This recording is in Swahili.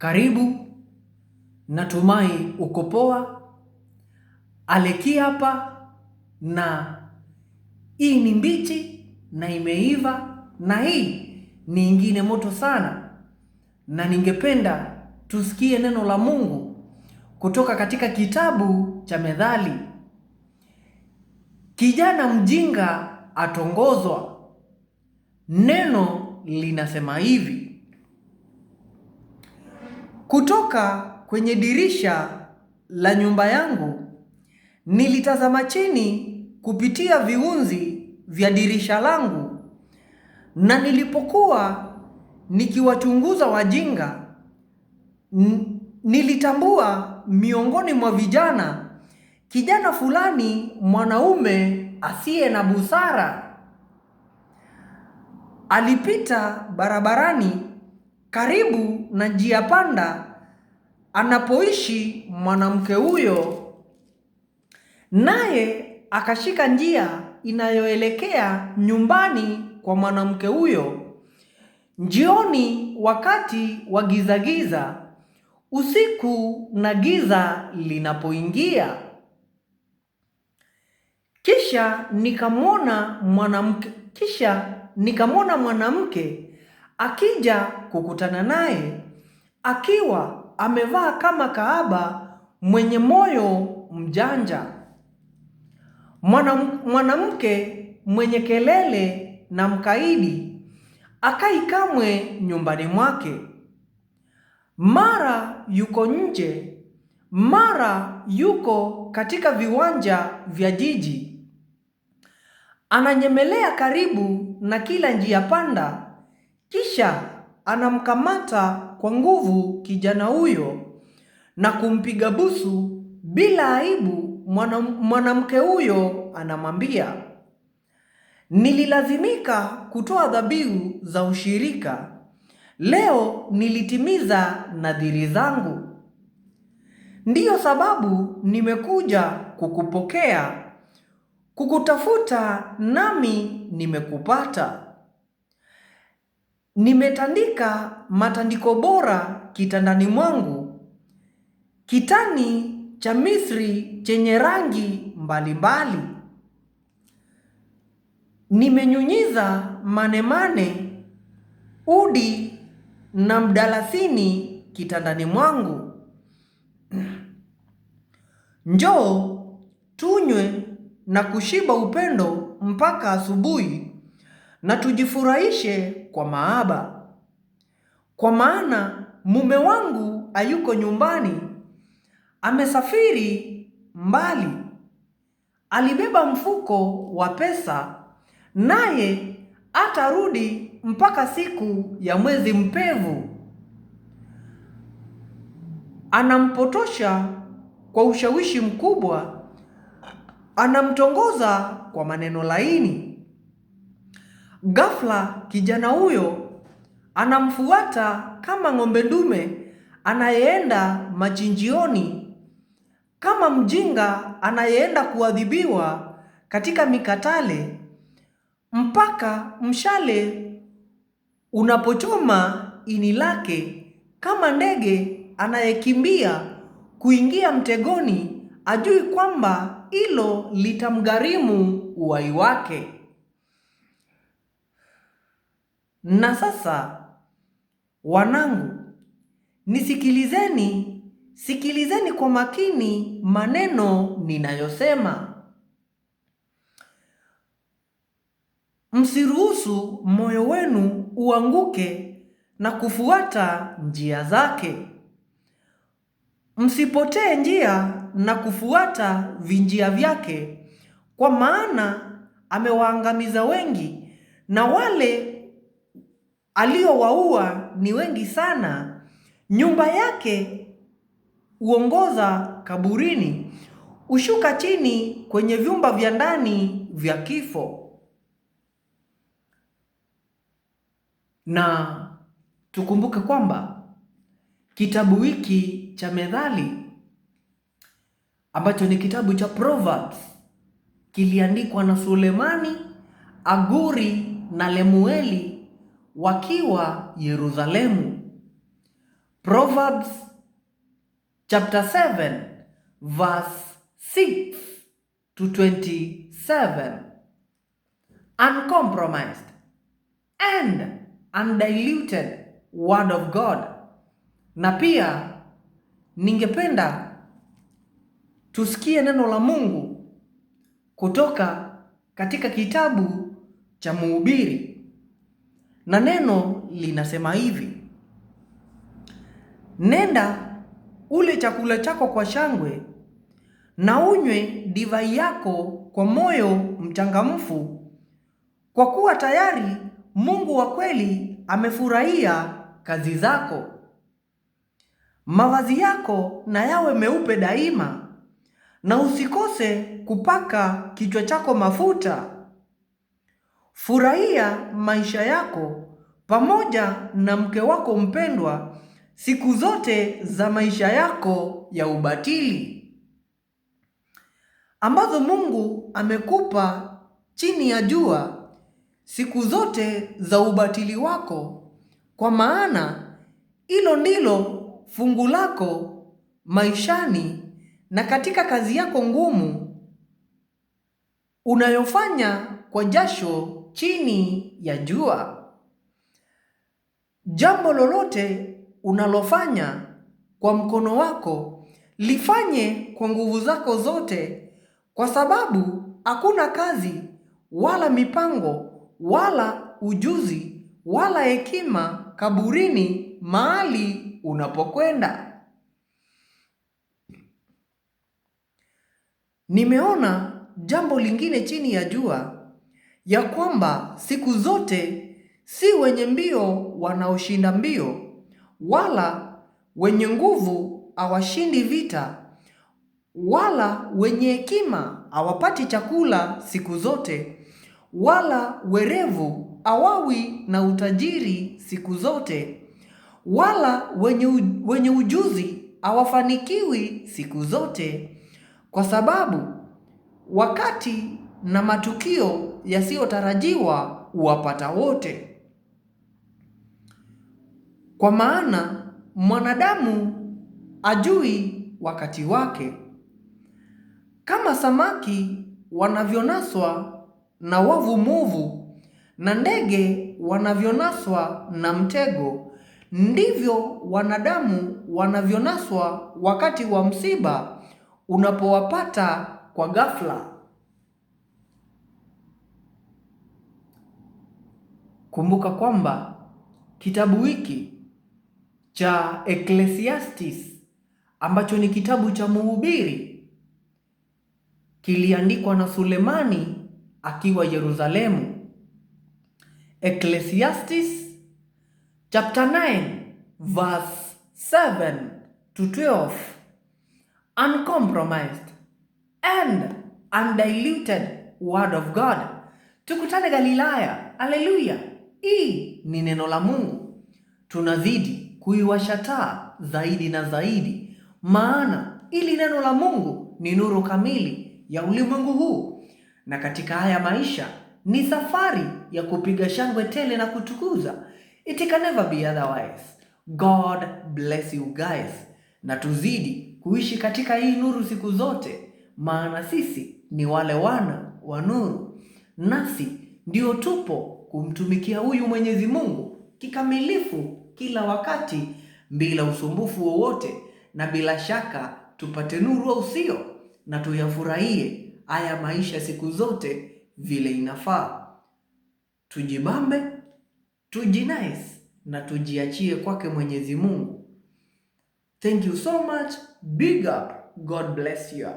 Karibu, natumai uko poa. Aleki hapa na hii ni mbichi na imeiva na hii ni ingine moto sana, na ningependa tusikie neno la Mungu kutoka katika kitabu cha Methali. Kijana mjinga atongozwa. Neno linasema hivi: kutoka kwenye dirisha la nyumba yangu nilitazama chini kupitia viunzi vya dirisha langu, na nilipokuwa nikiwachunguza wajinga, nilitambua miongoni mwa vijana kijana fulani mwanaume asiye na busara. Alipita barabarani karibu na njia panda anapoishi mwanamke huyo, naye akashika njia inayoelekea nyumbani kwa mwanamke huyo. Jioni, wakati wa giza giza, usiku na giza linapoingia. Kisha nikamwona mwanamke akija kukutana naye akiwa amevaa kama kahaba mwenye moyo mjanja. Mwanamke mwenye kelele na mkaidi, akai kamwe nyumbani mwake. Mara yuko nje, mara yuko katika viwanja vya jiji. Ananyemelea karibu na kila njia panda, kisha anamkamata kwa nguvu kijana huyo na kumpiga busu bila aibu. Mwanamke huyo anamwambia, nililazimika kutoa dhabihu za ushirika. Leo nilitimiza nadhiri zangu. Ndiyo sababu nimekuja kukupokea, kukutafuta nami nimekupata. Nimetandika matandiko bora kitandani mwangu, kitani cha Misri chenye rangi mbalimbali. Nimenyunyiza manemane, udi na mdalasini kitandani mwangu. Njoo tunywe na kushiba upendo mpaka asubuhi, na tujifurahishe kwa mahaba. Kwa maana mume wangu hayuko nyumbani, amesafiri mbali. Alibeba mfuko wa pesa, naye atarudi mpaka siku ya mwezi mpevu. Anampotosha kwa ushawishi mkubwa, anamtongoza kwa maneno laini. Ghafla kijana huyo anamfuata kama ng'ombe dume anayeenda machinjioni, kama mjinga anayeenda kuadhibiwa katika mikatale, mpaka mshale unapochoma ini lake, kama ndege anayekimbia kuingia mtegoni, ajui kwamba hilo litamgharimu uhai wake. Na sasa wanangu, nisikilizeni, sikilizeni kwa makini maneno ninayosema. Msiruhusu moyo wenu uanguke na kufuata njia zake. Msipotee njia na kufuata vinjia vyake, kwa maana amewaangamiza wengi, na wale aliowaua ni wengi sana. Nyumba yake huongoza kaburini, hushuka chini kwenye vyumba vya ndani vya kifo. Na tukumbuke kwamba kitabu hiki cha Methali ambacho ni kitabu cha Proverbs kiliandikwa na Sulemani, Aguri na Lemueli wakiwa Yerusalemu. Proverbs chapter 7 verse 6 to 27. Uncompromised and undiluted word of God. Na pia ningependa tusikie neno la Mungu kutoka katika kitabu cha Mhubiri, na neno linasema hivi: nenda ule chakula chako kwa shangwe na unywe divai yako kwa moyo mchangamfu, kwa kuwa tayari Mungu wa kweli amefurahia kazi zako. Mavazi yako na yawe meupe daima, na usikose kupaka kichwa chako mafuta. Furahia maisha yako pamoja na mke wako mpendwa siku zote za maisha yako ya ubatili, ambazo Mungu amekupa chini ya jua siku zote za ubatili wako, kwa maana hilo ndilo fungu lako maishani na katika kazi yako ngumu unayofanya kwa jasho chini ya jua. Jambo lolote unalofanya kwa mkono wako lifanye kwa nguvu zako zote, kwa sababu hakuna kazi wala mipango wala ujuzi wala hekima kaburini mahali unapokwenda. Nimeona jambo lingine chini ya jua, ya kwamba siku zote si wenye mbio wanaoshinda mbio, wala wenye nguvu hawashindi vita, wala wenye hekima hawapati chakula siku zote, wala werevu hawawi na utajiri siku zote, wala wenye ujuzi hawafanikiwi siku zote, kwa sababu wakati na matukio yasiyotarajiwa huwapata wote. Kwa maana mwanadamu ajui wakati wake. Kama samaki wanavyonaswa na wavu mwovu, na ndege wanavyonaswa na mtego, ndivyo wanadamu wanavyonaswa wakati wa msiba unapowapata kwa ghafla. Kumbuka kwamba kitabu hiki cha Ecclesiastes, ambacho ni kitabu cha Mhubiri, kiliandikwa na Sulemani akiwa Yerusalemu. Ecclesiastes chapter 9 verse 7 to 12. Uncompromised and undiluted word of God. Tukutane Galilaya. Haleluya. Hii ni neno la Mungu. Tunazidi kuiwasha taa zaidi na zaidi, maana ili neno la Mungu ni nuru kamili ya ulimwengu huu. Na katika haya maisha ni safari ya kupiga shangwe tele na kutukuza. It can never be otherwise. God bless you guys. Na tuzidi kuishi katika hii nuru siku zote, maana sisi ni wale wana wa nuru. Nasi ndio tupo kumtumikia huyu Mwenyezi Mungu kikamilifu kila wakati bila usumbufu wowote, na bila shaka tupate nuru au sio, na tuyafurahie haya maisha siku zote vile inafaa. Tujibambe, tujinice na tujiachie kwake Mwenyezi Mungu. Thank you so much. Big up. God bless you.